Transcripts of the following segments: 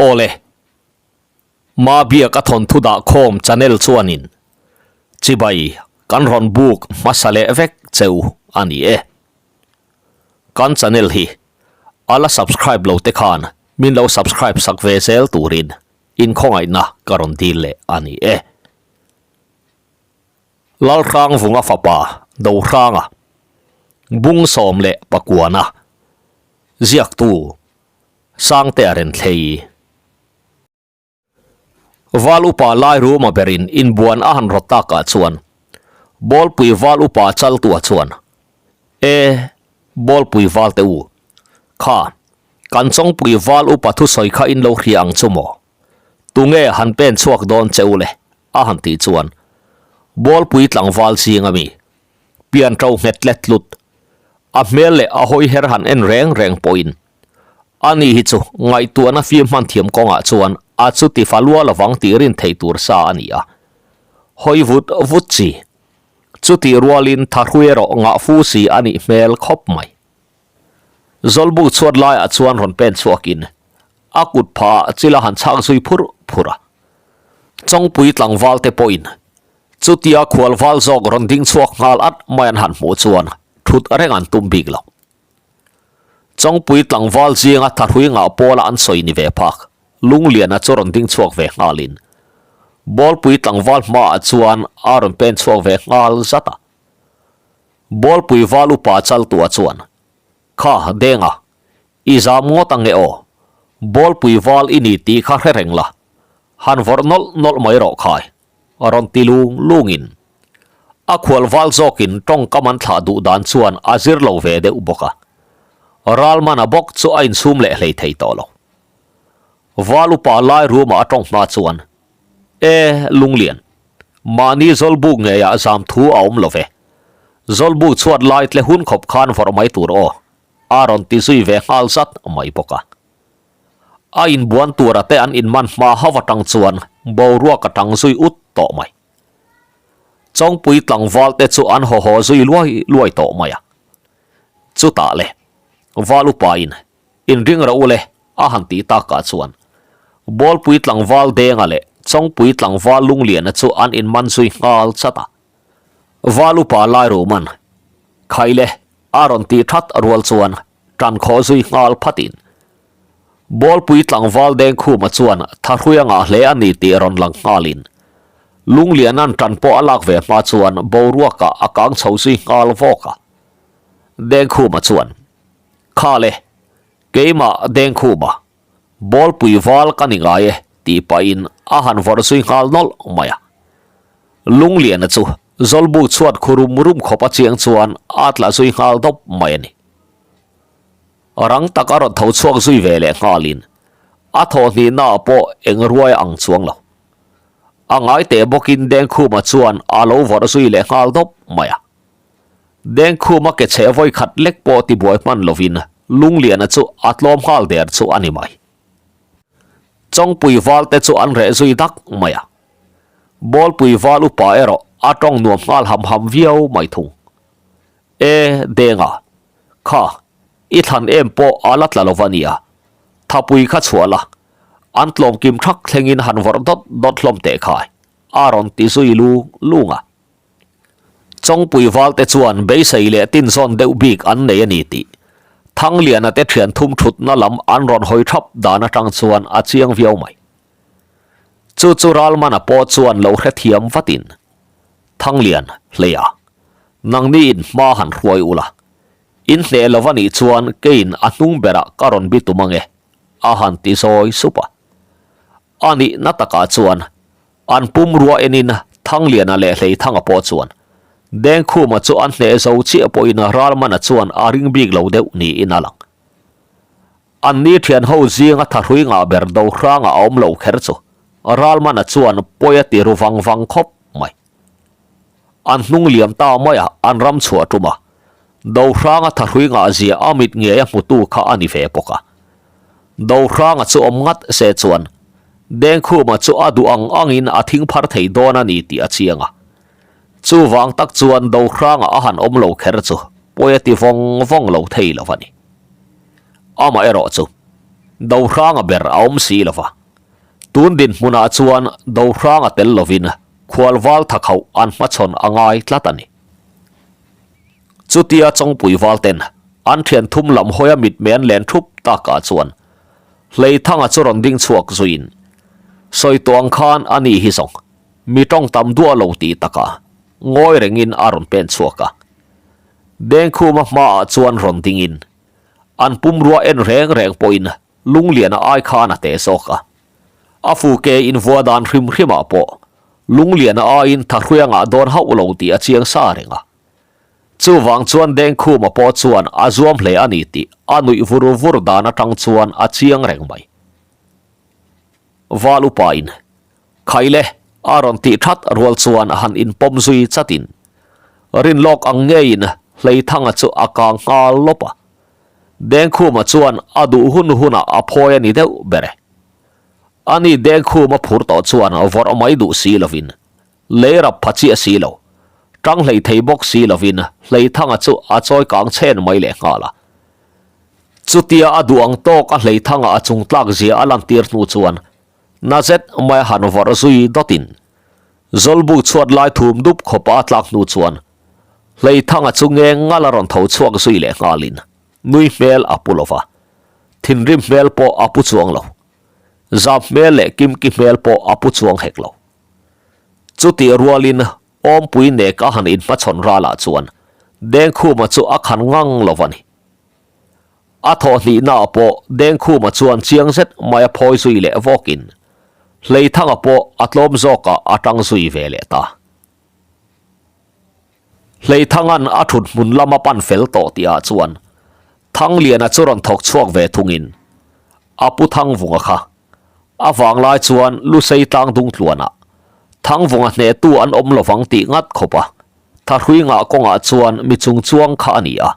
Awle, Mabiak a thawnthu dah khawm channel chuanin chibai kan rawn buk hmasa leh vek cheu a ni e. Kan channel hi a la subscribe lo te khan min lo subscribe sak ve zel turin inkhawngaihna ka rawn dil leh a ni e. Lalhrangvunga fapa Dohranga, Bungsawm leh Pakuana, ziaktu Sangtea Renthlei. Val upa Lairuma berin inbuan a han rawt takah chuan Bawlpui val upa Chaltua chuan, E, Bawlpui val te u, kha, kan Chawngpui val upa thusawi kha in lo hria ang chu maw? Tunge han pen chhuak dawn che u le? a han tih chuan Bawlpui tlangval zing a mi pian ṭo nghet tlet tlut a hmel leh a hawi her han en reng reng pawhin ani hi chu ngaihtuahna fim hman thiam kawngah chuan a chuti fa lua lovang tih rin thei tur sa a ni a, hawi vut vut chi chutih rualin thahrui erawh ngah fu si a nih hmel khawp mai. Zawlbuk chhuat laiah chuan rawn pen chhuakin a kut phah chil a han chhak zui phur phur a. Chawngpui tlangval te pawhin chutia khualval zawk rawn ding chhuak nghal at mai an han hmuh chuan thut reng an tum bik lo. Chawngpui tlangval zinga thahrui ngah pawla an sawi ni ve phak Lungliana chu rawn ding chhuak ve nghalin Bawlpui tlangval hmaah chuan a rawn pen chhuak ve nghal zat a. Bawlpui val upa Chaltua chuan, Kha, Denga, i zam ngawt ang e aw. Bawlpui val i ni tih kha hre reng la, han vawrh nawlh nawlh mai rawh khai, a rawn ti lung lungin. A khual val zawkin tawngkam an thlah duh dan chuan a zir lo ve deuh bawk a. Ralmana bawk chu a insum leh hlei thei tawh lo. Val upa lai ruma a tawng hma chuan, E, Lunglian, mahni Zawlbuk ngeiah zam thu a awm lo ve. Zawlbuk chhuat lai tle hun khawp khan vawrh mai tur aw, a rawn ti zui ve nghal zat mai bawk a. A inbuan tura te an inman hma hauh atang chuan boruak a tang zui ut tawh mai. Chawngpui tlangval te chu an haw haw zui luai luai tawh mai a. Chutah le, Val upain Inring rawh u le, a han tih takah chuan Bawlpui tlangval Denga leh Chawngpui tlangval Lungliana chu an inman zui nghal chat a. Val upa Lairuman, Khai le, a rawn tih that rual chuan tan khawh zui nghal phatin Bawlpui tlangval Dengkhuma chuan thahrui a ngah hle a ni tih rawn lang nghalin Lungliana'n tan pawh a lak ve hma chuan boruakah a kang chho zui nghal vawk a. Dengkhuma chuan. Kha le, keimah Dengkhuma, Bawlpui val ka ni ngai e tih pahin a han vawrh zui nghal nawlh mai a. Lungliana chu Zawlbuk chhuat khu rum rum khawp a chiang chuan a tla zui nghal dawp mai a ni. Rang tak a rawn tho chhuak zui ve leh nghalin a thawhhnihna ah pawh eng ruai ang chuang lo. A ngai teh bawkin Dengkhuma chuan a lo vawrh zui leh nghal dawp mai a. Dengkhuma ke chhe vawi khat lek pawh tibuai hman lovin Lungliana chu a tlawm nghal der chu a ni mai. Chawngpui val te chu an reh zui dak mai a. Bawlpui val upa erawh a tawng nuam nghal ham ham viau mai thung. E, Denga, kha, i thlan em pawh a la tla lo va nia. Thapui kha chhuah la, an tlawm kim thak thlengin han vawrh dawt dawt hlawm teh khai, a rawn ti zui lung lung a. Chawngpui valte chuan beisei leh tinzawn deuh bik an nei a ni tih Thangliana te thian thum thutna lam an rawn hawi thap dan atang chuan a chiang viau mai. Chu chu Ralmana pawh chuan lo hrethiam vatin, Thanglian, hleia, nangni in hma han hruai ula, in hneh lo va nih chuan keiin a hnung berah ka rawn bi tum ange, a han ti zawi sup a. A nihna takah chuan An pumrua enin Thangliana leh Hleithanga pawh chuan Dengkhuma chu an hneh zo chiah pawhin Ralmana chuan a ring bik lo deuh niin a lang. An ni thian ho zinga thahrui ngah ber do hranga a awm lo kher chu Ralmana chuan pawi a ti ru vang vang khawp mai. An hnung liam ta maia an ram chhuah tum a, do hranga thahrui ngah zia a mit ngei a hmutu kha a ni ve bawk a. Do hranga chu awm ngat se chuan Dengkhuma chu a duh ang angin a thing phar thei dawn a ni tih a chiang a. Chuvang tak chuan do hranga a han awm lo kher chu pawi a ti vawng vawng lo thei lo a ni. Amaherawhchu. Dohranga ber a awm si lo va. Tun dinhmunah chuan Dohranga tel lovin khualval thakhauh an hmachhawn a ngai tlat a ni. Chutia Chawngpui valten an thian thum lam hawia mitmei an len thup takah chuan Hleithanga chu rawn ding chhuak zuiin, Sawi tawh ang khan a ni hi zawng, mi tawng tam duah lo tih takah ngawi rengin a rawn pen chhuak a. Dengkhuma hmaah chuan rawn dingin an pumrua en reng reng pawhin Lungliana ai khan a teh zawk a. A fuke invuah dan hrim hrimah pawh Lungliana aiin Thahruiangah dawn hauh lo tih a chiang sa reng a. Chuvang chuan Dengkhuma pawh chuan a zuam hle a ni tih a nuih vur vur dan atang chuan a chiang reng mai. Val upain, Khaile, a rawn tih that rual chuan han inpawm zui chatin rinlawk ang ngeiin Hleithanga chu a kang nghal lawp a. Dengkhuma chuan a duh hun hunah a phawi a ni deuh ber e. Ani Dengkhuma phur tawh chuan vawrh mai duh si lovin Lei rap pha chiah si lo, tang hlei thei bawk si lovin Hleithanga chu a chawi kang chhen mai leh nghal a. Chutia a duh ang tawk a Hleithanga a chung tlak zia a lantir hnu chuan na zet mai a han vawrh zui dawtin Zawlbuk chhuat lai thum dup khawpa a tlak hnu chuan Hleithanga chu ngeng ngal a rawn tho chhuak zui leh nghalin nui hmel a pu lova, thinrim hmel pawh a pu chuang lo. Zap hmel leh kimki hmel pawh a pu chuang hek lo. Chutih rualin Awmpui nek a han inhmachhawn ralah chuan Dengkhuma chu a khan ngang lo a ni. A thawhhnihnaah pawh Dengkhuma chuan chiang zet mai a phawi zui leh vawkin Hleithanga pawh a tlawm zawkah a tang zui ve leh ta. Hleithanga'n a thut hmun lama pan fel tawh tihah chuan Thangliana chu rawn thawk chhuak ve thungin a pu Thangvunga kha a vanglai chuan Lusei tlang dung tluanah Thangvunga hnehtu an awm lovang tih ngat khawp a, thahrui ngah kawngah chuan mi chung chuang kha a ni a.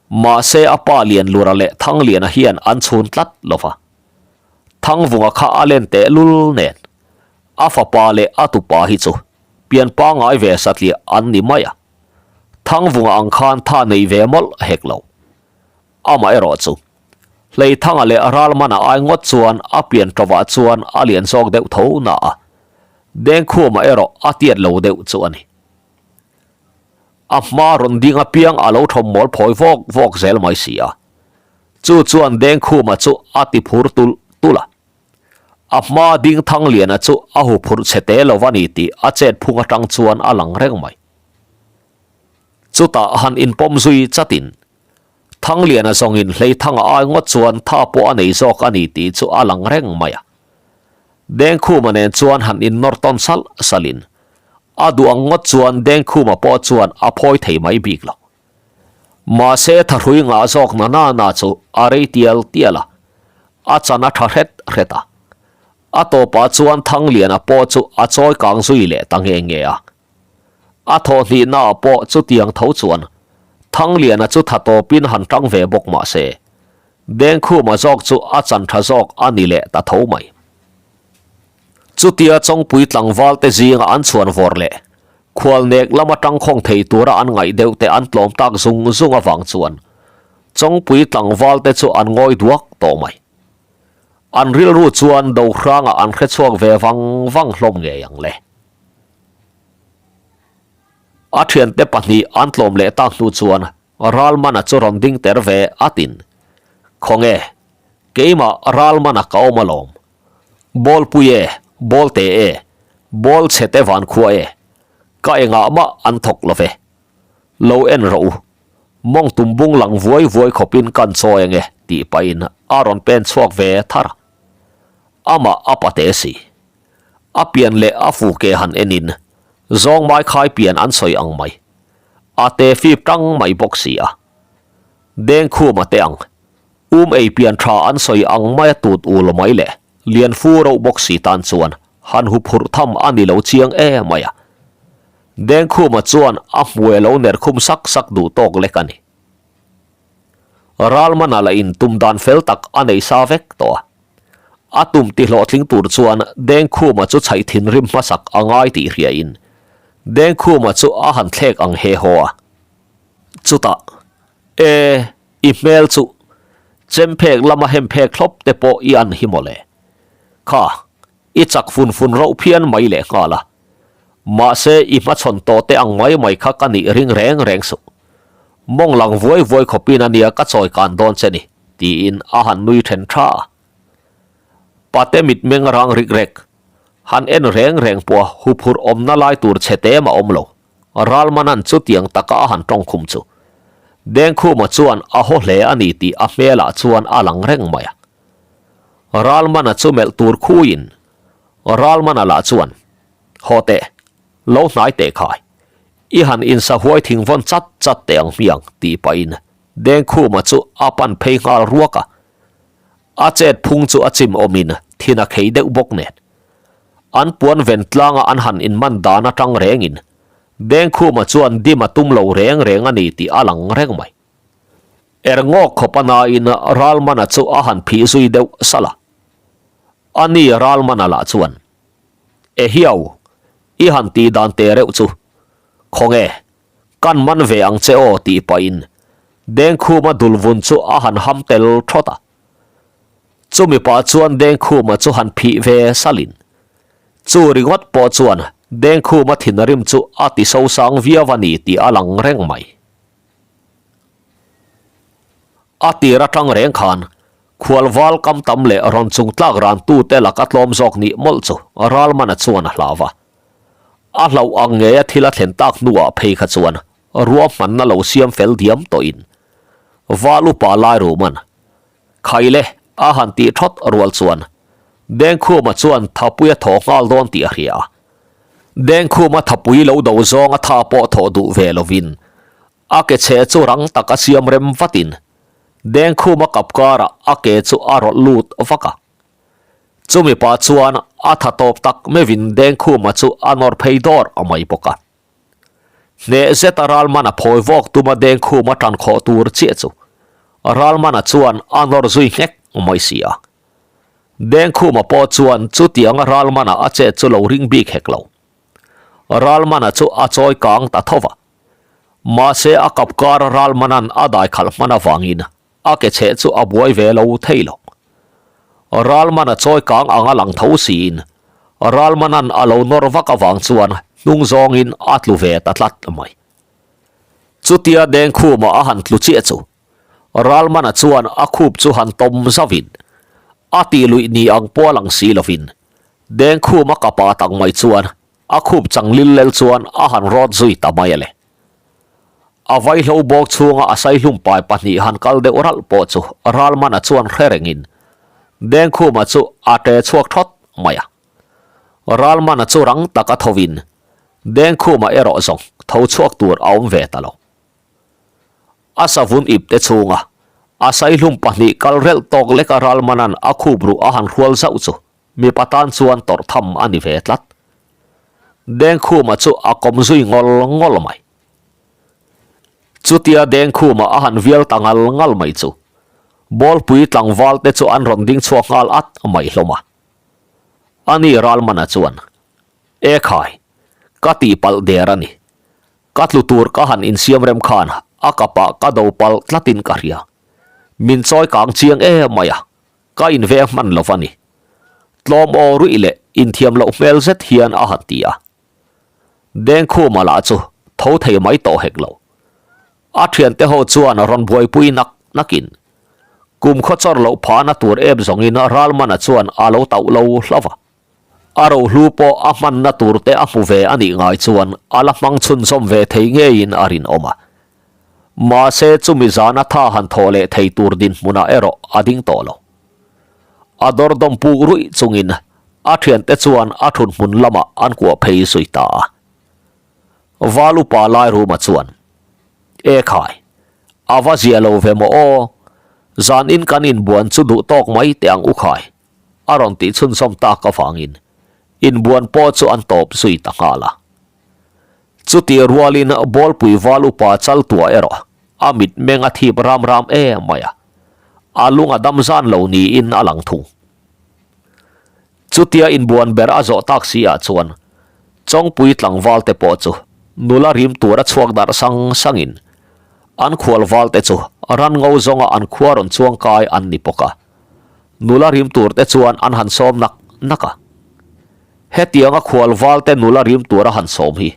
Mahse a pa Lianlura leh Thangliana hian an chhun tlat lova. Thangvunga kha a len tehlul nen a fapa leh a tupa hi chu pian pangngai ve satliah an ni mai a, Thangvunga ang khan tha nei ve mawlh hek lo. Amaherawh chu, Hleithanga leh Ralmana ai ngawt chuan a pian ṭawvah chuan a lian zawk deuh tho na a, Dengkhuma erawh a tiat lo deuh chu a ni. A hma rawn ding apiang a lo thawm mawl phawi vawk vawk zel mai si a, chu chuan Dengkhuma chu a ti phur tulh tulh a. A hma ding Thangliana chu a huphurh chhe te lo a ni tih a chet phung atang chuan a lang reng mai. Chutah han inpawm zui chatin Thangliana zawngin Hleithanga ai ngawt chuan tha pawh a nei zawk a ni tih chu a lang reng mai a. Dengkhuma nen chuan han innawr tawn salh salhin a duh ang ngawt chuan Dengkhuma pawh chuan a phawi thei mai bik lo. Mahse thahrui ngah zawk na na na chu a rei tial tial a, a chan a tha hret hret a. A tawpah chuan Thangliana pawh chu a chawi kang zui leh ta nge nge a. A thawh hnihnaah pawh chutiang tho chuan Thangliana chu tha tawpin han tang ve bawk mahse, Dengkhuma zawk chu a chan tha zawk a ni leh ta tho mai. Chutia Chawngpui tlangval te zinga an chhuan vawr leh Khualnek lama tangkhawng thei tura an ngaih deuh te an tlawm tak zung zung avang chuan Chawngpui tlangval te chu an ngawi duak tawh mai. An rilru chuan Dohrangah an hrechhuak ve vang vang hlawm ngei ang le. A thiante pahnih an tlawm leh tak hnu chuan Ralmana chu rawn ding ter ve atin, Khawnge, keimah Ralmana ka awm alawm. Bawlpui e, Bawlte e, Bawl chhete vankhua e, ka engah mah an thawk lo ve. Lo en rawh u, mawng tum bung lang vuai vuai khawpin kan chawi ange tih pahin a rawn pen chhuak ve thar a. Amah a pate si. A pian leh a fu ke han enin zawng mai khai pian an sawi ang mai. A te fip tang mai bawk si a. Dengkhuma te ang. Um ei pian tha an sawi ang mai a tut ul mai le, lian fu reuh bawk si tan chuan han hu phurh tham a ni lo chiang e mai a. Dengkhuma chuan a hmue lo ner khum sak sak duh tawk lek a ni. Ralmana lah in tum dan fel tak a nei sa vek tawh a. A tum ti hlawhtling tur chuan Dengkhuma chu chhaih thinrim hmasak a ngai tih hriain Dengkhuma chu a han thlek ang he haw a. Chutah, E! I hmel chu. Chem phek lama hem phek thlawp te pawh i an hi mawle. Kha, i chak fun fun rauh phian mai leh nghal a. Mahse i hmachhawn tawh te ang mai mai kha ka nih ring reng reng suh. Mawng lang vuai vuai khawpin a nia ka chawi kan dawn che ni, tiin a han nui then tha a. Pate mitmeng rang rik rek, han en reng reng pawh a huphurh awmna lai tur chhe te mah awm lo. Ralmanan chutiang taka a han tawng khum chu Dengkhuma chuan a haw hle a ni tih a hmelah chuan a lang reng mai a. Ralmana chu melh tur khuiin Ralmana lah chuan, Haw teh, lo hnai teh khai, i han insa huai thing vawn chat chat teh ang hmiang tih pahin Dengkhuma chu a pan phei nghal ruak a. A chet phung chu a chim awmin thin a khei deuh bawk nen. An puan ven tlanga an han inman dan atang rengin Dengkhuma chuan dim a tum lo reng reng a ni tih a lang reng mai. Erngawk khawp a nain Ralmana chu a han phih zui deuh salh a. A ni Ralmana lah chuan, Ehiau, i han tih dan teh reuh chu. Khawnge, kan man ve ang che aw tih pahin Dengkhuma dulvun chu a han ham tel thawt a. Chumi pah chuan Dengkhuma chu han phih ve salin. Chu ringawt pawh chuan Dengkhuma thinrim chu a ti sosang viau a ni tih a lang reng mai. A tir atang reng khan khualval kam tam leh rawn chung tlak ran tute laka tlawm zawk nih mawlh chu Ralmana chuan a hlau a. A hlauh ang ngeia thil a thlen tak hnuah phei kha chuan ruahmanna lo siam fel diam tawhin Val upa Lairuman Khaile a han tih thawt rual chuan Dengkhuma chuan thapui a thaw nghal dawn tih a hria a. Dengkhuma thapui lo do zawnga tha pawh thawh duh ve lovin a ke chhe chu rang tak a siam rem vatin Dengkhuma kap karah a ke chu a rawlh lut vak a. Chumi pah chuan a tha tawp tak meuhin Dengkhuma chu a nawr phei dawr a mai bawk a. Hneh zeta Ralmana phawi vawk tuma Dengkhuma tan khawh tur chiah chu Ralmana chuan a nawr zui nghek mai si a. Dengkhuma pawh chuan chutianga Ralmana a chet chu lo ring bik hek lo. Ralmana chu a chawi kang ta tho va. Mahse a kap kar Ralmanan a dai khalh hman avangin a ke chheh chu a buai ve lo thei lo. Ralmana chawi kang anga lang tho siin Ralmanan a lo nawr vak avang chuan hnung zawngin a tlu ve ta tlat mai. Chutia Dengkhuma a han tlu chiah chu Ralmana chuan a khup chu han tawm zauhin a tih luih ni ang pawh a lang si lovin Dengkhuma kapa tak mai chuan a khup chang lil lel chuan a han rawt zui ta mai a le. A vaihlo bawk chhunga a saihlum pai pahnih han kal deuh ralh pawh chu Ralmana chuan hre rengin Dengkhuma chu a ṭe chhuak thawt mai a. Ralmana chu rang taka thovin Dengkhuma erawh zawng tho chhuak tur a awm ve ta lo. A savun ip te chhunga a saihlum pahnih kal relh tawk leka Ralmana'n a khup ruh a han hrual zauh chu mipa tan chuan tawrh tham a ni ve tlat. Dengkhuma chu a kawm zui ngawl ngawl mai. Chutia Dengkhuma a han vial ta ngal ngal mai chu Bawlpui tlangval te chu an rawn ding chhuak nghal at mai hlawm a. Ani Ralmana chuan, E khai, ka tihpalh der a ni. Ka tlu tur ka han insiam rem khan a kapah ka do palh tlatin ka hria. Min chawi kang chiang em mai a, Ka inveng hman lo va ni. Tlawm aw ruih leh inthiam loh hmel zet hian a han ti a. Dengkhuma lah chu tho thei mai tawh hek lo. A thiante ho chuan rawn buaipui nak nakin kum khaw chawr loh phahna tur em zawngin Ralmana chuan a lo tauh lo hlauh va. A rohlu pawh a hmanna tur te a hmu ve a nih ngai chuan a la hmang chhunzawm ve thei ngeiin a rinawm a. Mahse chumi zana tha han thawh leh thei tur dinhmunah erawh a ding tawh lo. A dawr dawm puk ruih chungin a thiante chuan a thut hmun lamah an kuah phei zui ta a. Val upa Lairuma chuan, E khai, a va zia lo ve maw aw, zanin kan inbuan chu duh tawk mai teh ang u khai. a rawn tih chhunzawm tak avangin inbuan pawh chu an tawp zui ta nghal a. Chutih rualin Bawlpui val upa Chaltua erawh a mitmeng a thip ram ram em mai a, a lung a dam zan lo niin a lang thung. Chutia inbuan ber a zawh tak si ah chuan Chawngpui tlangval te pawh chu nula rim tur a chhuak darh sang sangin an khual val te chu Ran ngo zawnga an khua rawn chuang kai an ni bawk a, nula rim tur te chuan an han sawm nak nak a. Hetianga khual val te nula rim tura han sawm hi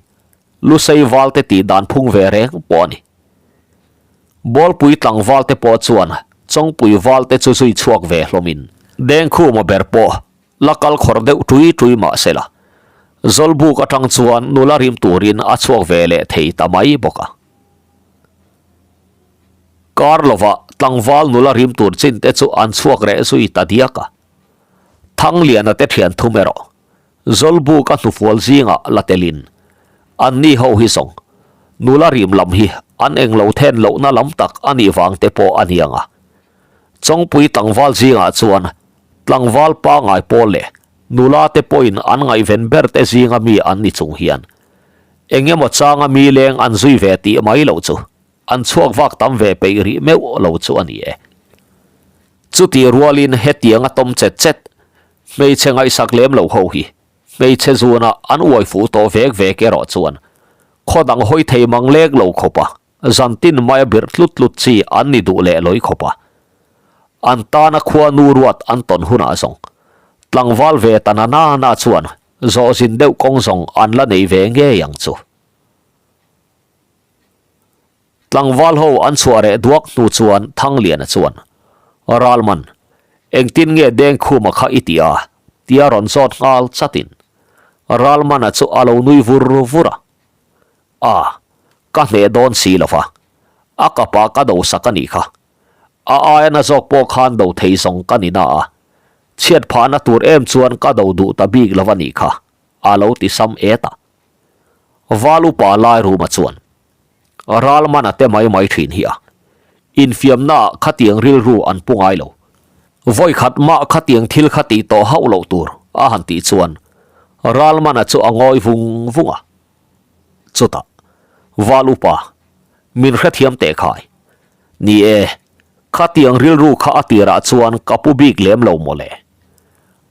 Lusei val te tih dan phung ve reng pawh a ni. Bawlpui tlangval te pawh chuan Chawngpui val te chu zui chhuak ve hlawmin Dengkhuma ber pawh la kal khawr deuh tui tui mah se la, Zawlbuk atang chuan nula rim turin a chhuak ve leh thei ta mai bawk a. Kar lovah tlangval nula rim tur chin te chu an chhuak reh zui ta diak a. Thangliana te thian thum erawh Zawlbuk a hnufual zingah la telin anni ho hi zawng nula rim lam hi an englo then lohna lam tak a nih vang te pawh a niang a. Chawngpui tlangval zingah chuan tlangval pangai pawl leh nula te pawhin an ngaihven ber te zinga mi an ni chung hian eng emaw changa mi leng an zui ve tih mai loh chu an chhuak vak tam ve peih rih meuh lo chu a ni e. Chutih rualin hetianga tawm chet chet hmeichhe ngaihsak lem lo ho hi hmeichhe zunah an uai fuh tawh vek vek erawh chuan khaw dang hawi thei mang lek lo khawp a, zantin maia birh tlut tlut chi an ni duh leh lawi khawp a. An tana khua nu ruat an tawn hunah zawng tlangval ve ta na na na chuan zawh zin deuh kawng zawng an la nei ve ngei ang chu. Tlangval ho an chhuah reh duak hnu chuan Thangliana chuan, Ralman, engtin nge Dengkhuma kha i ti a? tia rawn zawt nghal chatin Ralmana chu a lo nui vur vur a. A, ka hneh dawn si lo va, a kapah ka do sak a nih kha. A aia na zawk pawh khan do thei zawng ka ni na a, chhiat phahna tur em chuan ka do duh ta bik lo a nih kha, a lo ti sam et a. Val upa lai ruma chuan, Ral man a te mai mai thin hi a, infiamnaah khatiang rilru an pu ngai lo. Vawi khat mah khatiang thil kha tih tawh hauh loh tur, a han tih chuan Ral mana chu a ngawi vung vung a. Chutah, Val upa, min hrethiam teh khai. Ni e, khatiang rilru kha a tirah chuan ka pu bik lem lo mawle.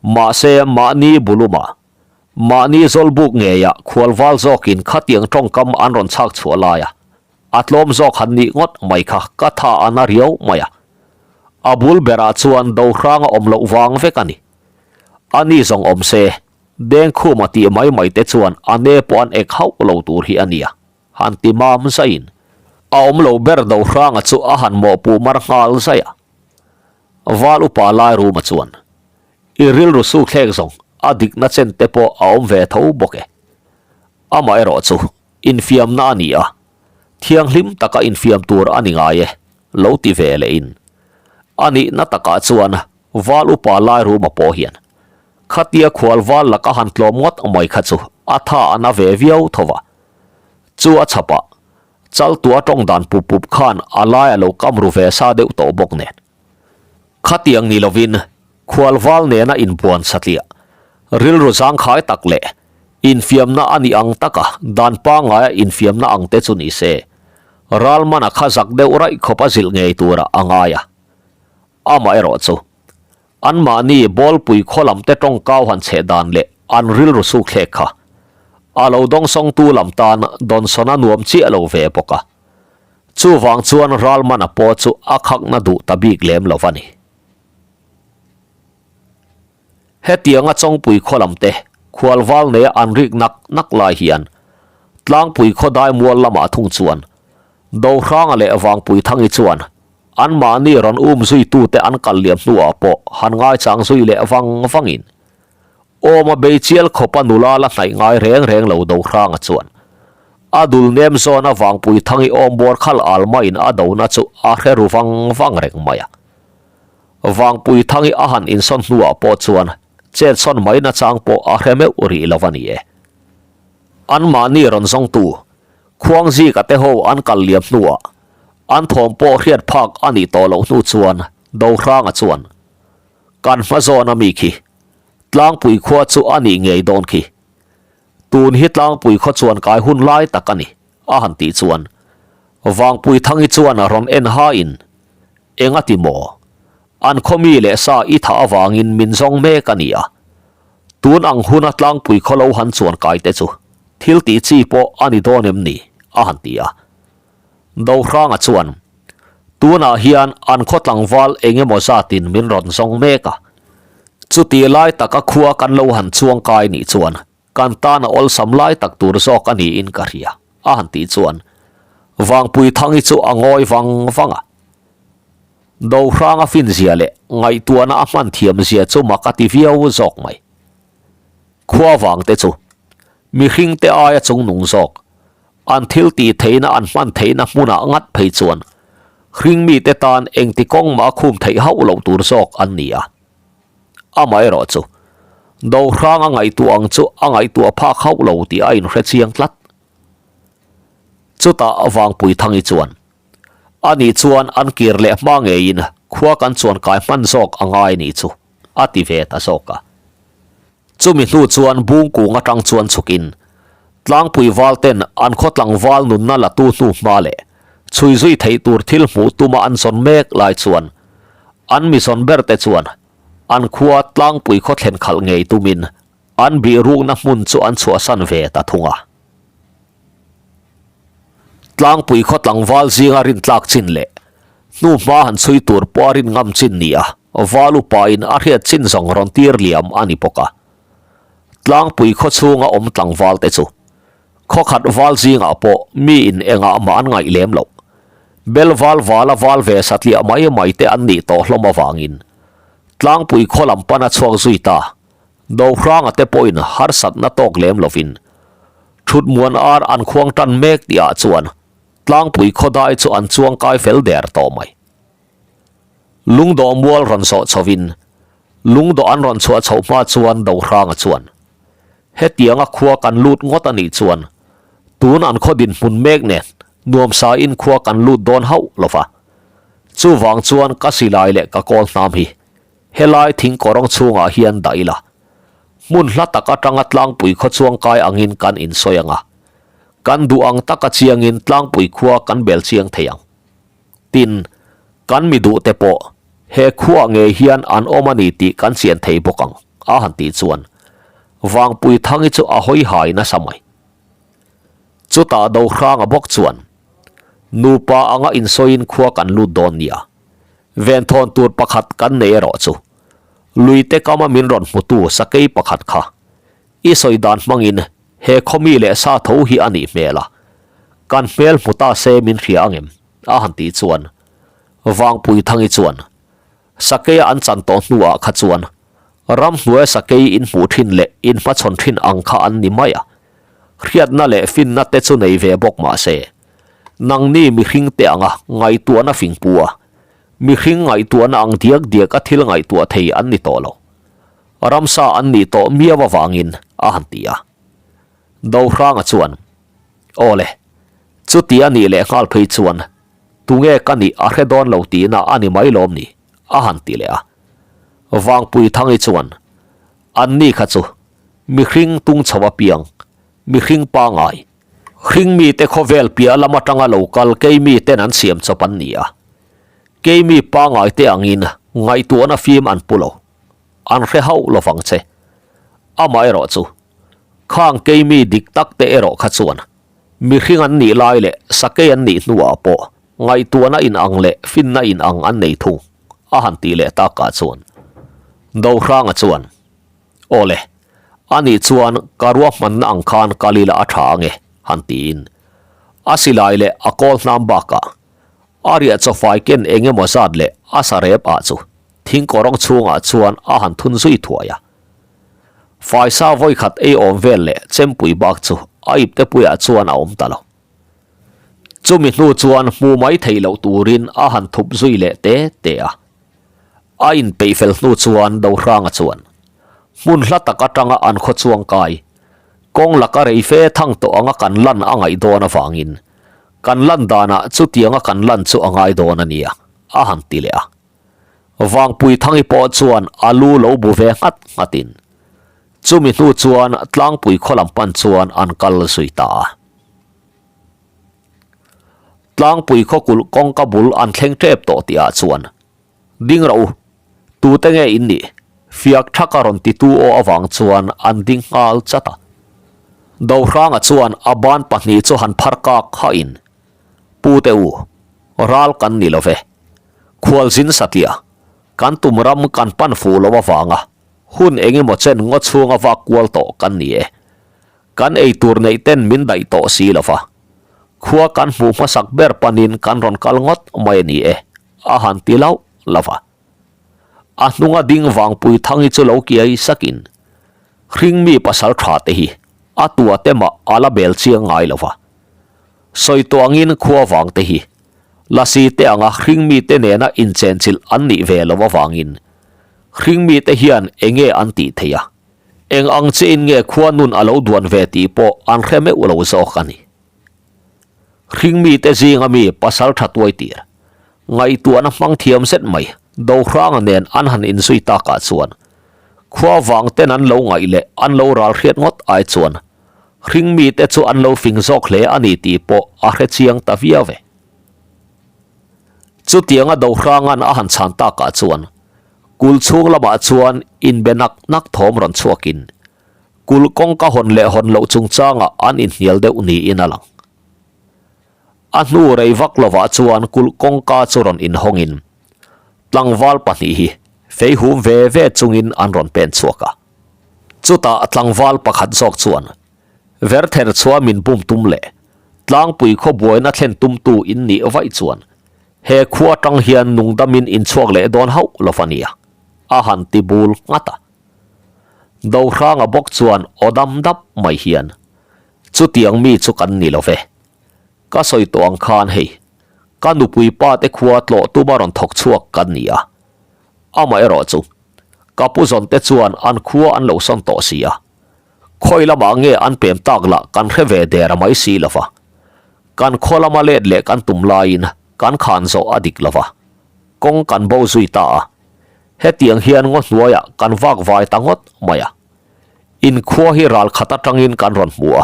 Mahse, mahni buluma Mahni zawlbuk ngeia khualval zawkin khatiang tawngkam an rawn chhak chhuah lai a, a tlawm zawk han nih ngawt mai kha ka tha a na riau mai a. A bul berah chuan do hrang a awm loh vang vek a ni. A ni zawng awm se, Dengkhuma tih mai mai te chuan a ne pawh an ek hauh lo tur hi a nia, han ti mam zaiin a awm lo ber do hranga chu a han mawhpuh mar nghal zai a. Val upa Lairuma chuan I rilru sukthlek zawng a dikna chen te pawh a awm ve tho bawk e. Amaherawh chu infiamna a ni a, thianghlim taka infiam tur a ni ngai e, lo ti ve leh in. A nihna takah chuan Val upa Lairuma pawh hian khatia khual val laka han tlawm ngawt mai kha chu a tha a na ve viau tho va. Chu a chhapah Chaltua tawng dan pup pup khan a lai a lo kam ru ve sa deuh tawh bawk nen. Khatiang ni lovin khualval nena inbuan satliah, rilru zangkhai tak leh infiamna a nih ang taka dan pangaia infiamna ang te chu ni se, ralmana kha zak deuh raih khawp a zilh ngei turah a ngai a. Amaherawh chu, anmahni bawlpui khaw lam te tawngkau han chheh dan leh an rilru sukthlek kha a lo dawngsawngtu lam tan dawnsawn a nuam chiah lo ve bawk a. Chuvang chuan Ralmana pawh chu a khakna duh ta bik lem lo va ni. Hetianga Chawngpui khaw lam te khualval neia an rik nak nak lai hian Tlangpui khaw daimual lamah thung chuan Dohranga leh Vangpuithangi chuan anmahni rawn um zuitute an kal liam hnuah pawh han ngaichang zui leh vang vangin Awma bei chial khawpa nula la hnaih ngai reng reng lo Dohranga chuan a dul nem zawn a Vangpuithangi awmbawr khal al maiin a dona chu a hre ru vang vang reng mai a. Vangpuithangi a han insawn hnuah pawh chuan chetsawn mai nachang pawh a hre meuh rih lo a ni e. Anmahni rawn zawngtu Khuangzika te ho an kal liam hnuah an thawm pawh hriat phak a nih tawh loh hnu chuan Dohranga chuan Kan hma zawn a mi khi Tlangpui khua chu a nih ngei dawn khi. Tun hi Tlangpui khaw chuan kai hun lai tak a ni, a han tih chuan Vangpui Thangi chuan a rawn en hain, Eng a ti maw? An khaw mi leh sa i thah avangin min zawng mek a ni a. Tun ang huna Tlangpui khaw lo han chuan kai te chu thil tih chi pawh a ni dawn em ni? a han ti a. Dohranga chuan. Tunah hian an khaw tlangval eng emaw zatin min rawn zawng mek a. Chuti lai taka khua kan lo han chuang kai nih chuan kan tan a awlsam lai tak tur zawk a niin ka hria, a han tih chuan Vangpui Thangi chu a ngawi vang vang a. Dohranga finzia leh ngaihtuahna a hman thiamzia chu mak a ti viau zawk mai. Khua vangte chu mihringte aia chungnung zawk An thil tih theihna an hman theihna hmunah ngat phei chuan hringmite tan engti kawng mah a khum theih hauh loh tur zawk an ni a. Amaherawh chu, Dohrang a ngaihtuah ang chu a ngaihtuah phak hauh lo tih a inhre chiang tlat. Chutah Vangpuithangi chuan, Ani chuan an kir leh hma ngeiin khua kan chuan kai hman zawk a ngai nih chu, a ti ve ta zawk a. Chumi hnu chuan bung kung atang chuan chhukin tlangpui val ten an khaw tlangval nunna la tu hnu hma leh chhui zui theih tur thil hmuh tuma an zawn mek lai chuan an mi zawn ber te chuan an khua tlangpui khaw thlen khalh ngei tumin an bihrukna hmun chu an chhuahsan ve ta thung a. Tlangpui khaw tlangval zinga rintlak chin leh hnu hma han chhui tur pawh a rin ngam chin nia val upain a hriat chin zawng rawn tir liam a ni bawk a. Tlangpui khaw chhunga awm tlangval te chu khaw khat val zingah pawh miin engah mah an ngaih lem loh. Bel val vala val ve satliah mai mai te an nih tawh hlawm avangin Tlangpui khaw lam pan a chhuak zui ta. Dohranga te pawhin harsatna tawk lem lovin Thutmuan ar an khuang tan mek tihah chuan tlangpui khawdai chu an chuang kai fel der tawh mai. Lungdawh mual rawn zawh chhovin lungdawh an rawn chhuah chhoh hma chuan Dohranga chuan hetianga khua kan lut ngawt a nih chuan tun an khaw dinhmun mek nen nuamsain khua kan lut dawn hauh lova chuvang chuan ka silai leh ka kawl hnam hi Helai thing kawrawng chhungah hian dah ila, hmun hla tak atanga tlangpui khaw chuang kai angin kan insawi ang a, kan duh ang taka chiangin tlangpui khua kan bel chiang thei ang. Tin, kan mi duhte pawh he khuaah ngei hian an awm a ni tih kan chian thei bawk ang, a han tih chuan Vangpui Thangi chu a hawi hai nasa mai. Chutah Dohranga bawk chuan, Nupa anga insawiin khua kan lut dawn nia, Venthawn tur pakhat kan nei erawh chu Luite kama min rawn hmutu sakei pakhat kha i sawi dan hmangin he khawmi leh sa tho hi a nih hmel a, kan hmel hmu ta se min hria angem? a han tih chuan Vangpuithangi chuan sakeia an chan tawh hnuah kha chuan ramhnuaia sakei in hmuh thin leh in hmachhawn thin ang kha an ni mai a, hriatna leh finna te chu nei ve bawk mah se Nangni mihring te anga ngaihtuahna fing pu a, mihring ngaihtuahna ang diak diak a thil ngaihtuah thei an ni tawh lo. Ramsa an nih tawh miau avangin a han ti a. Dohranga chuan, Aw le, chuti a nih leh nghal phei chuan tunge ka nih a hre dawn lo tihna a ni mai lawm ni? a han ti leh a. Vangpuithangi chuan, Anni kha chu mihring tung chho apiang, mihring pangai, Hringmite khawvel piah lam atanga lo kal keimi ten an siam chawp an ni a. Keimi pangaite angin ngaihtuahna fim an pu lo. An hre hauh lovang che. Amaherawh chu, khang keimi dik tak te erawh kha chuan mihring an nih lai leh sakei an nih hnuah pawh ngaihtuahna inang leh finna inang an nei thung, a han tih leh takah chuan Dohranga chuan, Aw le, ani chuan ka ruahmanna ang khan kal ila a tha ange, han tiin. A silai leh a kawl hnam bakah a riah chawfai ken eng emaw zat leh a sa rep ah chu thing kawrawng chhungah chuan a han thun zui thuai a. Faisa vawikhat ei awm vel leh chempui bak chu a ipte puiah chuan a awm ta lo. Chumi hnu chuan hmu mai theih loh turin a han thup zui leh te te a. A inpeih fel hnu chuan Dohranga chuan hmun hla tak atanga an khaw chuang kai kawng laka rei fe thang tawh anga kan lan a ngaih dawn avangin kan lan danah chutianga kan lan chu a ngai dawn a nia a han ti leh a. Vangpuithangi pawh chuan a lu lo bu ve nghat nghatin chumi hnu chuan tlangpui khaw lam pan chuan an kal zui ta a. Tlangpui khawkulh kawngka bul an thleng tep tawh tihah chuan Ding rawh u, tute nge in nih? Fiak thaka rawn titu aw avang chuan an ding nghal chat a. Dohranga chuan a ban pahnih chu han phar kak hahin, Pu te u, Ral kan ni lo ve. Khualzin satliah, kan tum ram kan pan fuh lo avanga hun eng emaw chen ngaw chhunga vak kual tawh kan ni e. Kan ei tur neih ten min daih tawh si lo va. Khua kan hmuh hmasak ber panin kan rawn kal ngawt mai a ni e, a han ti lauh lauh a. A hnunga ding vangpui thangi chu lo kiai sakin, Hringmi pasal tha te hi a tua te mah a la bel chiang ngai lo va. Sawi tawh angin khua vang te hi Lasi te anga hringmi te nena inchenchilh an nih ve lo avangin hringmi te hian enge an tih theih a, eng ang chiahin nge khua nun a lo duan ve tih pawh an hre meuh lo zawk a ni. Hringmi te zinga mi pasal tha tuai tir, ngaihtuahna hmang thiam zet mai Dohranga nen an han inzui takah chuan khua vang ten an lo ngaih leh an lo ral hriat ngawt ai chuan hringmi te chu an lo fing zawk hle a ni tih pawh a hre chiang ta viau ve. Chutianga Dohranga'n a han chhan takah chuan kul chhung lamah chuan inbe nak nak thawm rawn chhuakin Kulh kawngka hawn leh hawn loh chungchangah an inhnial deuh niin a lang. A hnu rei vak lovah chuan kulh kawngka chu rawn inhawngin tlangval pahnih hi fei hum ve ve chungin an rawn pen chhuak a. Chutah tlangval pakhat zawk chuan Verther chhuah min bum tum leh tlangpui khaw buaina thlen tumtu in nih vaih chuan he khua atang hian nungdamin inchhuak leh dawn hauh lova nia, a han ti bul nghat a. Dohranga bawk chuan aw dam dap mai hian, Chutiang mi chu kan ni lo ve. Ka sawi tawh ang khan hei, ka nupui pa te khua tlawh tuma rawn thawk chhuak kan ni a. Amaherawh chu, ka pu zawn te chuan an khua an lo sawn tawh si a. Khawi lamah nge an pem tak lah kan hre ve der a mai si lo va. Kan khaw lama let leh kan tum laiin kan khan zawh a dik lo va. Kawng kan bo zui ta a. Hetiang hian ngaw hnuaiah kan vak vai ta ngawt mai a. Inkhua hi ral khat atangin kan rawn hmu a,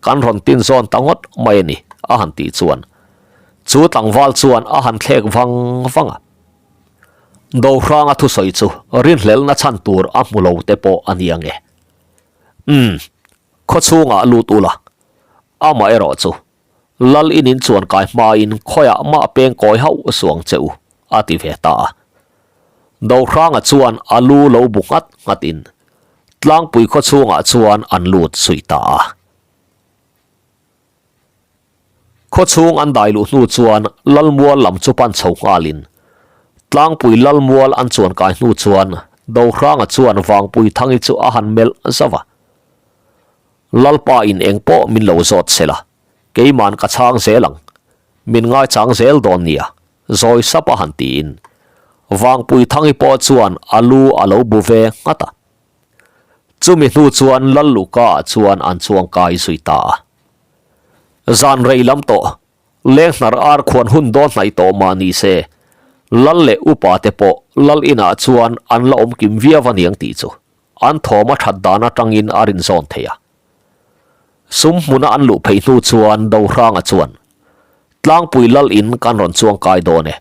kan rawn tin zawn ta ngawt mai a ni, a han tih chuan chu tlangval chuan a han thlek vang vang a. Dohranga thusawi chu rinhlelna chhan tur a hmu lo te pawh a ni ang e. Umm, khawchhungah lut ula, amaherawh chu Lal in in chuan kai hmain khawiah mah peng kawi hauh suang che u, a ti ve ta a. Dohranga chuan a lu lo bu nghat nghatin tlangpui khaw chhungah chuan an lut zui ta a. Khaw chhung an dai luh hnu chuan Lalmual lam chu pan chho nghalin tlangpui Lalmual an chuan kai hnu chuan Dohranga chuan Vangpui Thangi chu a han melh zauh a. Lalpa in eng pawh min lo zawt se la, keiman ka chhang zel ang, min ngaichang zel dawn nia, zawi sap a han tiin Vangpui Thangi pawh chuan a lu a lo bu ve nghat a. Chumi hnu chuan Lal Luka ah chuan an chuang kai zui ta a. Zan rei lam tawh, leng hnar ar khuan hun dawn hnaih tawh mah ni se, Lal leh upa te pawh Lal inah chuan an la awm kim viau aniang tih chu An thawm a that dan atangin a rin zawn thei a. Sum hmuna an luh phei hnu chuan Dohranga chuan, Tlangpui lal in kan rawn chuang kai dawn e.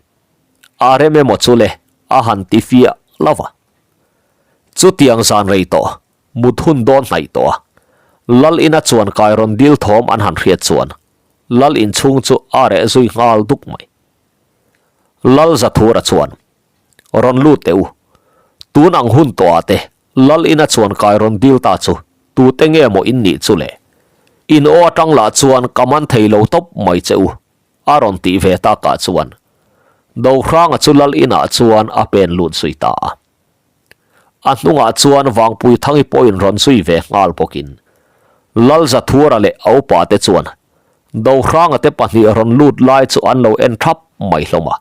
A rem emaw chu le, a han ti fiah lo va. Chutiang zan rei tawh, mut hun dawn hnaih tawh a. Lal ina chuan kai rawn dil thawm an han hriat chuan lal in chhung chu a reh zui nghal duk mai. Lal Zathura chuan, Rawn lut teh u. Tun ang hun tawhah te Lal ina chuan kai rawn dil ta chu tute nge maw in nih chu le? In aw atang lah chuan ka man thei lo tawp mai che u, a rawn tih ve takah chuan Dohranga chu Lal inah chuan a pen lut zui ta a. A hnungah chuan Vangpui Thangi pawhin rawn zui ve nghal bawkin Lal Zathura leh a upa te chuan Dohranga te pahnih rawn lut lai chu an lo en thap mai hlawm a.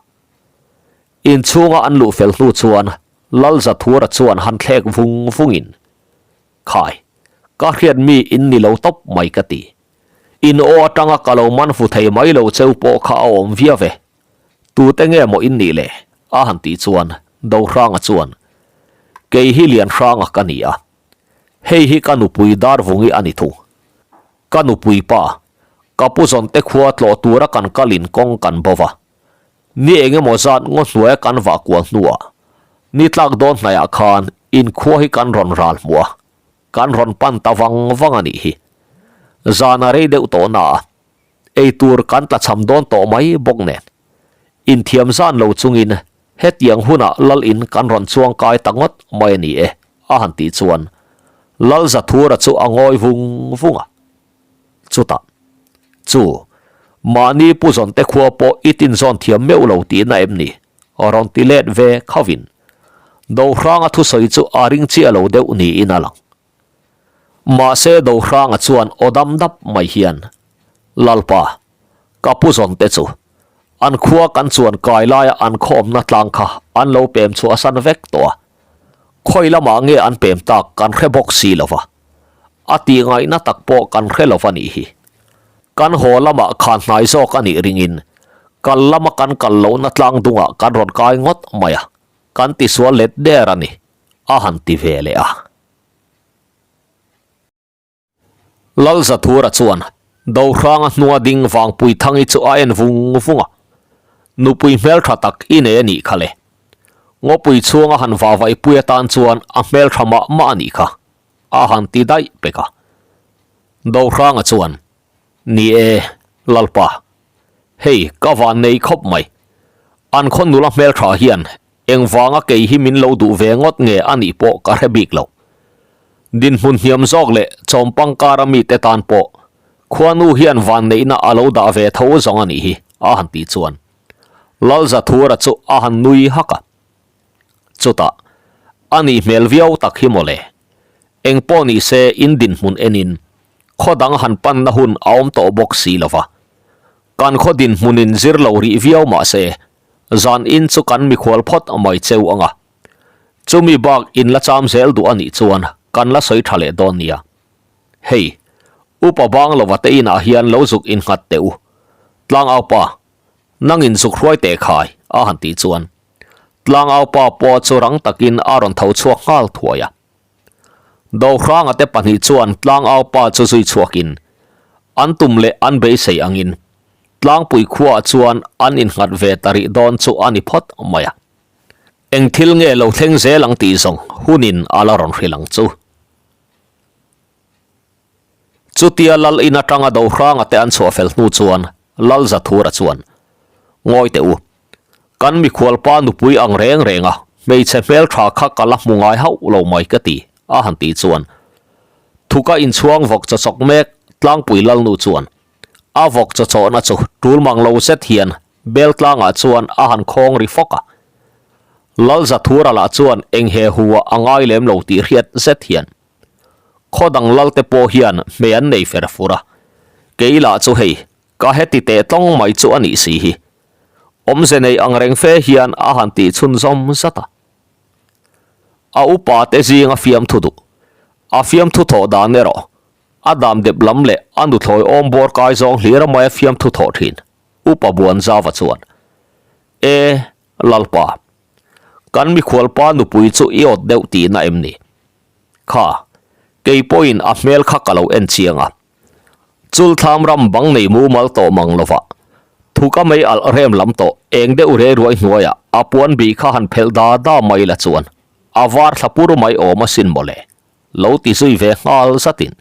Inchhunga an luh fel hnu chuan Lal Zathura chuan han thlek vung vungin, Khai, ka hriat mi in ni lo tawp mai ka ti. In aw atanga ka lo man fu thei mai lo cheu pawh kha a awm viau ve. Tute nge maw in nih le? a han tih chuan Dohranga chuan, Kei hi Lianhranga ka ni a. Hei hi ka nupui Darvungi a ni thung. Ka nupui pa, ka pu zawnte khua tlawh tura kan kalin kawng kan bo va. Ni eng emaw zat ngaw hnuaia kan vah kual hnuah, ni tlak dawn hnaiah khan inkhua hi kan rawn ral hmuh a, kan rawn pan ta vang vang a nih hi. Zan a rei deuh tawh na a, ei tur kan tlachham dawn tawh mai bawk nen. Inthiam zan lo chungin hetiang hunah lal in kan rawn chuang kai ta ngawt mai a ni e, a han tih chuan Lal Zathura chu a ngawi vung vung a. Chutah, Chu, mahni pu zawn te khua pawh i tinzawn thiam meuh lo tihna em ni? rawn ti let ve khovin Dohranga thusawi chu a ring chiah lo deuh niin a lang. Mahse Dohranga chuan aw dam dap mai hian, Lalpa, ka pu zawn te chu an khua kan chuan kai laia an khawmna tlang kha an lo pem chhuah san vek tawh a, khawi lamah nge an pem tak kan hre bawk si lo va, a tih ngaihna tak pawh kan hre lo va nih hi. Kan haw lamah khan hnai zawk a nih ringin kal lama kan kal lohna tlang dungah kan rawn kai ngawt mai a, kan tisual let der a ni, a han ti ve leh a. Lalzathura chuan Dohranga hnunga ding Vangpuithangi chu a en vung vung a, Nupui hmeltha tak i nei a nih kha le. Ngawpui chhunga han vavaipui atan chuan a hmeltha mah mah a nih kha, a han ti daih pek a. Dohranga chuan, Ni e, Lalpa, hei ka van nei khawp mai. An khaw nula hmeltha hian Engvanga kei hi min lo duh ve ngawt nge a nih pawh ka hre bik lo. Dinhmun hniam zawk leh chawmpang kara mite tan pawh khuanu hian vanneihna a lo dah ve tho zawng a nih hi, a han tih chuan Lalzathura chu a han nui hak a. Chutah, a nih hmel viau tak hi mawle. Engpawh ni se in dinhmun enin khaw dang han panna hun a awm tawh bawk si lo va. Kan khaw dinhmunin zir lo rih viau mah se Zan in chu kan mikhual phawt mai cheu ang a. Chumi bak in la cham zel duh a nih chuan kan la sawi tha leh dawn nia. Hei, upa bang lova te inah hian lo zuk innghat teh u. Tlangaupa, nangin zuk hruai teh khai, a han tih chuan Tlangaupa pawh chu rang takin a rawn tho chhuak nghal thuai a. Dohranga te pahnih chuan Tlangaupa chu zui chhuakin an tum leh an beisei angin Tlangpui khuaah chuan an innghat ve ta rih dawn chu a ni phawt mai a. Eng thil nge lo thleng zel ang tih zawng hunin a la rawn hrilh ang chu. Chutia Lal in atanga Dohranga te an chhuah fel hnu chuan Lal Zathura chuan, Ngawi teh u, kan mikhualpa nupui ang reng reng a, hmeichhe hmeltha kha ka la hmu ngai hauh lo mai ka ti, a han tih chuan thuka inchhuang vawk chawchawk mek Tlangpui Lalnu chuan A vawk chawchawhna chu tul mang lo zet hian bel tlangah chuan a han khawng ri fawk a. Lalzathura lah chuan eng he hu ah a ngai lem lo tih hriat zet hian khaw dang lal te pawh hian hmei an nei fer fur a, kei lah chu hei ka heti teh tlawng mai chu a nih si hi. Awmze nei ang reng fe hian a han tih chhunzawm zat a. A upa te zinga fiamthu duh, a fiamthu thawh dan erawh A dam dep lam leh a nuthlawi awm bawr kai zawng hlir a maia fiamthu thawh thin, Upa Buanzava chuan, E, Lalpa, kan mikhualpa nupui chu i awt deuh tihna em ni? Kha, kei pawhin a hmel kha ka lo en chiang a. Chulthlam ram bang nei mumal tawh mang lova, thuka mei alh rem lam tawh eng deuh re ruai hnuaiah a puan bih kha han phelh da da mai la chuan a var thla pur mai awm asin mawle. Lo ti zui ve nghal zatin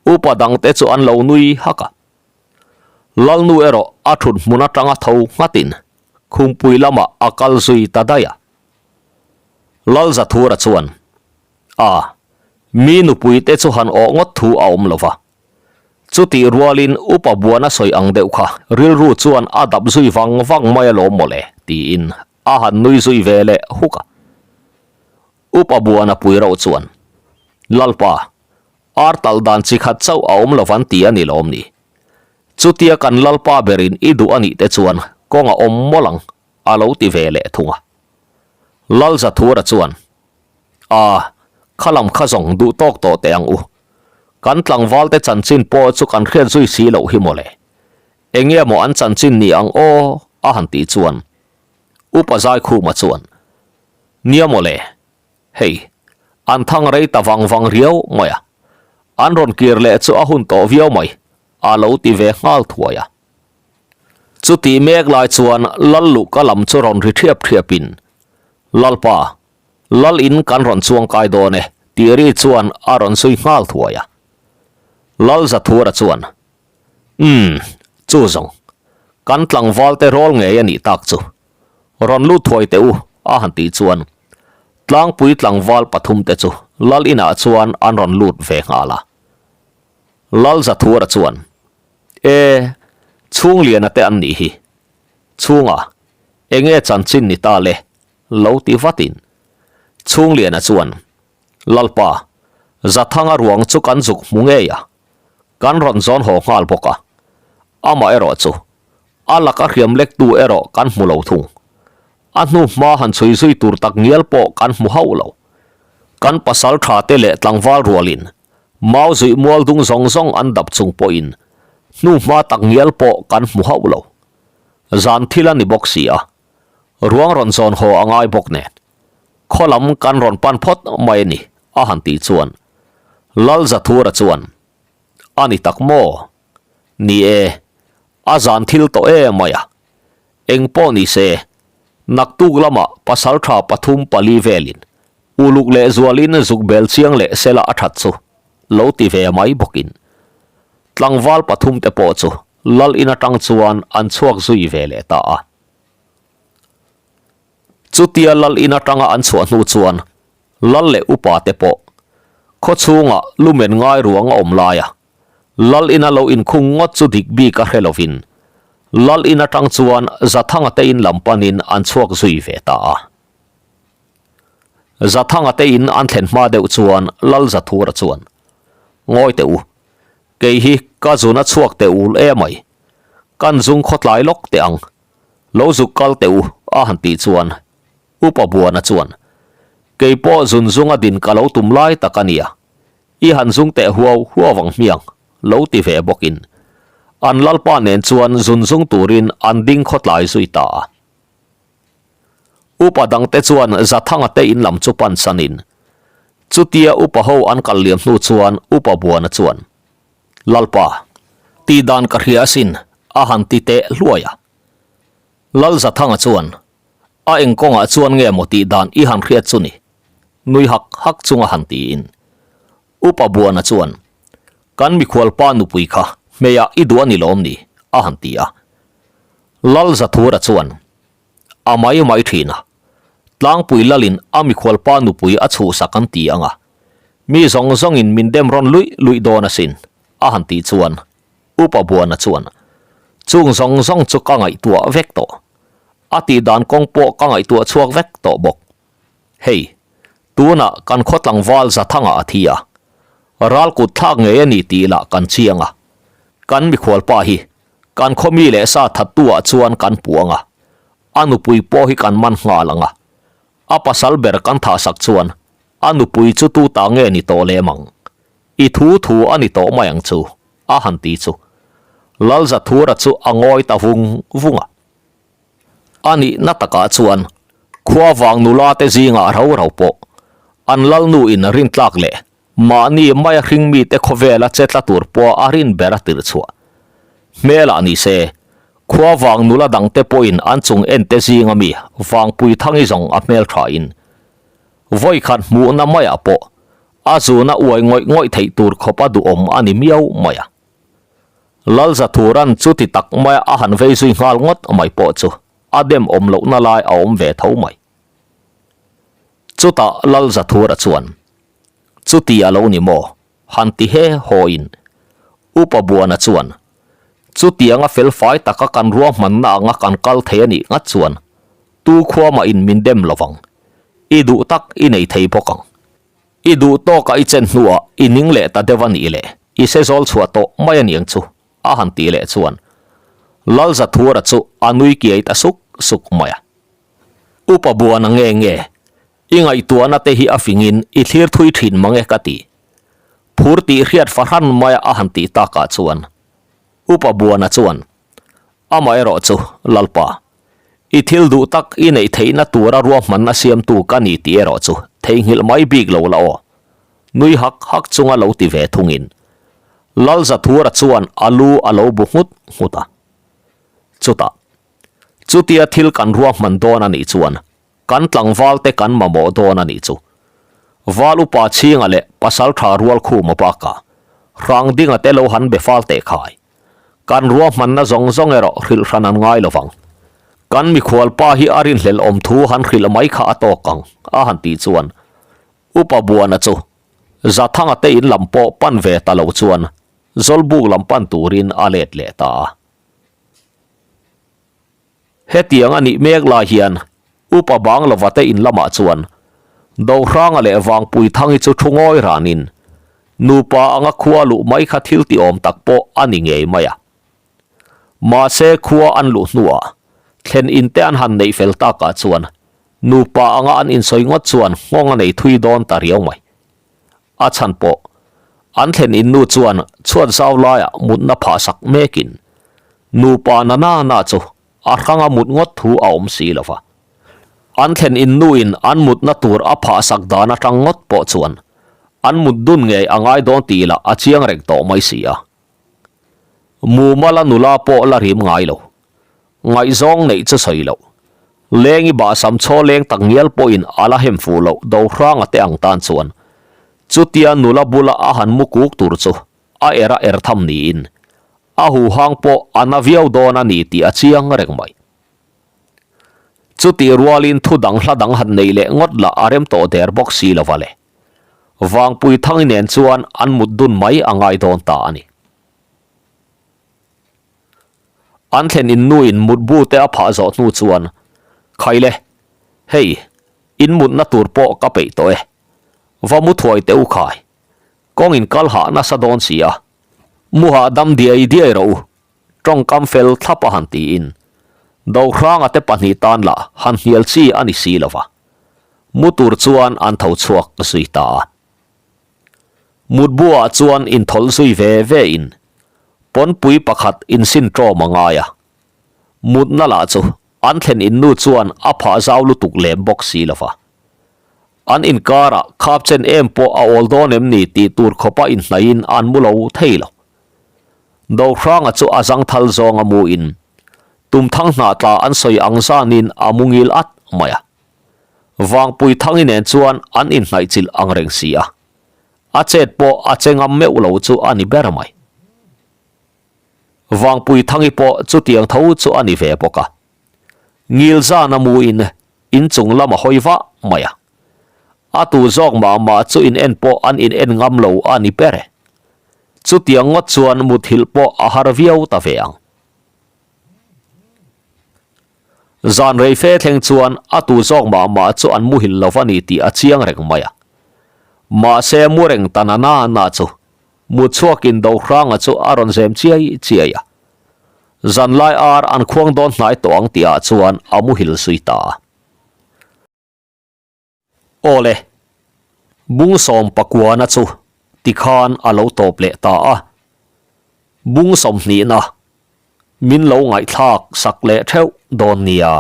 upa dangte chu an lo nui hak a. Lalnu erawh a thut hmun atanga tho nghatin khumpui lamah a kal zui ta daih a. Lalzathura chuan, A, mi nupuite chu han awh ngawt thu a awm lo va. Chutih rualin upa buan a sawi ang deuh kha rilru chuan a dap zui vang vang mai alawm mawle tiin a han nui zui ve leh huk a. Upa Buana pui rauh chuan, Lalpa, ar talh dan chi khat chauh a awm lo van ti a ni lawm ni? Chutia kan Lalpa berin i duh a nih te chuan kawng a awm mawlh ang, a lo ti ve leh thung a. Lalzathura chuan, A, kha lam kha zawng duh tawk tawh teh ang u. Kan tlangvalte chanchin pawh chu kan hriat zui si loh hi mawle. Enge maw an chanchin ni ang aw? a han tih chuan Upa Zaikhuma chuan, Nia mawle, hei, an thang rei ta vang vang riau mai a, an rawn kir leh chu a hun tawh viau mai, a lo ti ve nghal thuai a. Chutih mek lai chuan Lal luhka lam chu rawn ri ṭhiap ṭhiapin, Lalpa, Lal in kan rawn chuang kai dawn e, tih ri chuan a rawn zui nghal thuai a. Lal Zathura chuan, Umm, chu zawng. Kan tlangvalte rawl ngei a nih tak chu. Rawn lut thuai teh u, a han tih chuan tlangpui tlangval pathumte chu lal inah chuan an rawn lut ve nghal a. Lal Zathuara chuan, E, Chhungliana te an nih hi. Chhunga, enge chanchin ni ta le? lo ti vatin Chhungliana chuan, Lalpa, Zathanga ruang chu kan zuk hmu ngei a, kan rawn zawn haw nghal bawk a. Amaherawh chu, a laka hriam lektu erawh kan hmu lo thung. A hnu hma han chhui zui tur tak ngial pawh kan hmu hauh lo. Kan pasal tha te leh tlangval rualin mau zuih mual dung zawng zawng an dap chung pawhin hnu hma tak ngial pawh kan hmu hauh lo. Zan thil a ni bawk si a, ruang rawn zawn haw a ngai bawk nen. Khaw lam kan rawn pan phawt mai a ni, a han tih chuan Lalzathura chuan, A ni tak maw? Ni e, a zan thil tawh em mai a. Eng pawh ni se, naktuk lamah pasaltha pathum pali velin uluk leh zualin zuk bel chiang leh sela a that chu lo ti ve mai bawkin tlangval pathum te pawh chu lal in atang chuan an chhuak zui ve leh ta a. Chutia lal in atanga an chhuah hnu chuan lal leh upa te pawh khaw chhungah lumen ngai ruang a awm lai a, lal ina lo inkhung ngawt chu dik bik a hre lovin lal in atang chuan Zathanga te in lam panin an chhuak zui ve ta a. Zathanga te in an thlen hma deuh chuan lal Zathura chuan, Ngawi teh u, kei hi ka zun a chhuak teh ul e mai, kan zung khawtlai lawk teh ang, lo zuk kal teh u a han tih chuan Upa Buana chuan, Kei pawh zun zunga din ka lo tum lai tak a nia, i han zung teh huau huau ang hmiang, lo ti ve bawkin an lalpa nen chuan zun zung turin an ding khawtlai zui ta a. Upa dangte chuan Zathanga te in lam chu pan sanin, chutia upa ho an kal liam hnu chuan Upa Buana chuan, Lalpa, tih dan ka hria asin, a han ti teh hluai a. Lal Zathanga chuan, A eng kawngah chuan nge maw tih dan i han hriat chu ni? Nui hak hak chunga han tiin. Upa Buana chuan, Kan mikhualpa nupui kha hmeiah i duh a ni lawm ni? a han ti a. Lal Zathura chuan, A mai mai thin a, Tlangpui lalin a mikhualpa nupui a chhuhsak an ti ang a, mi zawng zawngin min dem rawn luih luih dawn asin, a han tih chuan Upa Buana chuan, Chung zawng zawng chu ka ngaihtuah vek tawh. A tih dan kawng pawh ka ngaihtuah chhuak vek tawh bawk. Hei, tunah kan khaw tlangval Zathanga a thi a, ral kut thlak ngei a ni tih lah kan chiang a. Kan mikhualpa hi kan khaw mi leh sa thattu-ah chuan kan puang a, a nupui pawh hi kan man nghal ang a. A pasal ber kan thahsak chuan a nupui chu tu ta nge ni tawh lem ang? I thu thu a ni tawh mai ang chu, a han ti chu. Lalzathura chu a ngawi ta vung vung a. A nihna takah chuan khua vang nula te zingah rau rau pawh an lalnu in rintlak leh mahni maia hring mite khawvela che tla tur pawh a rin ber a tirh chhuah hmelah ni se khua vang nula dangte pawhin an chung ente zinga mi Vangpui Thangi zawng a hmel thain vawikhat hmuhna maiah pawh a zuna uai ngawih ngawih theih tur khawpa duhawm a ni miau mai a. Lalzathuran chuti tak maia a han vei zui nghal ngawt mai pawh chu a dem awm lohna lai a awm ve tho mai. Chutah Lalzathura chuan, Chuti a lo ni maw? han ti he haw in. Upa Buana chuan, Chutianga felfai taka kan ruahmanna anga kan kal thei a nih ngat chuan tu khua mah in min dem lovang. I duh tak i nei thei bawk ang. I duh tawkah i chen hnuah i ning leh ta deuh a nih leh i se zawl chhuah tawh mai a niang chu a han tih leh chuan Lalzathuara chu a nui kiai ta suk suk mai a. Upa Buana nge nge i ngaihtuahna te hi a fingin i thlir thui thin mang e ka ti. Phur tih hriat fahran maia a han tih takah chuan Upa Buana chuan Amaherawh chu Lalpa I thil duh tak i neih theihna tura ruahmanna siamtu ka ni tih erawh chu theihnghilh mai bik lo la aw. Nui hak hak chunga lo ti ve thungin Lalzathura chuan a lu a lo bu nghut nghut a. Chutah, chutia thil kan ruahman dawn a nih chuan kan tlangvalte kan mamawh dawn a nih chu. Val upa chhinga leh pasaltha rualkhuma bakah Hrangdinga te lo han be fal teh khai. Kan ruahmanna zawng zawng erawh hrilh hran an ngai lovang. Kan mikhual pa hi a rinhlelh awm thu han hrilh mai kha a tawk ang, a han tih chuan Upa Buana chu Zathanga te in lam pawh pan ve ta lo chuan Zawlbuk lam pan turin a let leh ta a. Hetiang a nih mek lai hian Upa Banglova te in lamah chuan Dohranga leh Vangpuithangi chu thu ngawi ranin nupa anga khua luh mai kha thil ti awm tak pawh a ni ngei mai a. Mahse khua an luh hnuah thlen in te an han neih fel takah chuan nupa anga an insawi ngawt chuan nghawng a nei thui dawn ta riau mai. A chhan pawh an thlen in nu chuan chhuat zau laiah mutna phah sak mekin nupa na na na chu a hranga mut ngawt thu a awm si lo va. An thlen in nu in an mutna tur a phah sak dan atang ngawt pawh chuan an mut dun ngei a ngai dawn tih lah a chiang reng tawh mai si a. Mumala nula pawh la rim ngai lo. Ngaihzawng neih chu sawi loh. Lengi bahsam chaw leng tak ngial pawhin a la hem fuh loh Dohranga te ang tan chuan chutia nula bula a han mu kuk tur chu a er a er tham niin a huhang pawh a na viau dawn a ni tih a chiang reng mai. Chutih rualin thu dang hla dang han neih leh ngawt lah a rem tawh der bawk si lo va le. Vangpui Thangi nen chuan an mut dun mai a ngai dawn ta a ni. An thlen in nu in mutbu te a phah zawh hnu chuan, Khaile, hei, in mutna tur pawh ka peih tawh e. Va mu thuai teh u khai. Kawng in kal hah nasa dawn si a. Mu hah dam diai diai rawh u. Tawngkam fel thlap a han tiin Dohranga te pahnih tan lah han hnial chi a ni si lo va. Mu tur chuan an tho chhuak zui ta a. Mutbu ah chuan inthawlh zui ve ve in pawnpui pakhat insin ṭawm a ngai a. Mutna lah chu an thlen in nu chuan a phah zau lutuk lem bawk si lo va. An inkarah khap chen em pawh a awl dawn em ni tih tur khawpa inhnaihin an mu lo thei lo. Dohranga chu a zangthal zawng a mu in tumthang hnah tla an sawi ang zanin a mu ngil at mai a. Vangpui Thangi nen chuan an inhnaih chilh ang reng si a, a chet pawh a che ngam meuh lo chu a ni ber mai. Vangpui Thangi pawh chutiang tho chu a ni ve bawk a, ngil zan a mu in inchung lam a hawi vah mai a, a tu zawk mah mah chu in en pawh an in en ngam lo a ni ber e. Chutiang ngawt chuan muthilh pawh a har viau ta ve ang. Zan rei fe thleng chuan a tu zawk mah mah chu an muhil lo a ni tih a chiang reng mai a. Mahse mu reng ta na na na chu mut chhuakin Dohranga chu a rawn zem chiai chiai a. Zan lai ar an khuang dawn hnai tawh ang tihah chuan a muhil zui ta a. Awle, Bungsawm pakuana chu tikhan a lo tawp leh ta a. Bungsawm hnihna min lo ngaihthlak sak leh theuh dawn nia.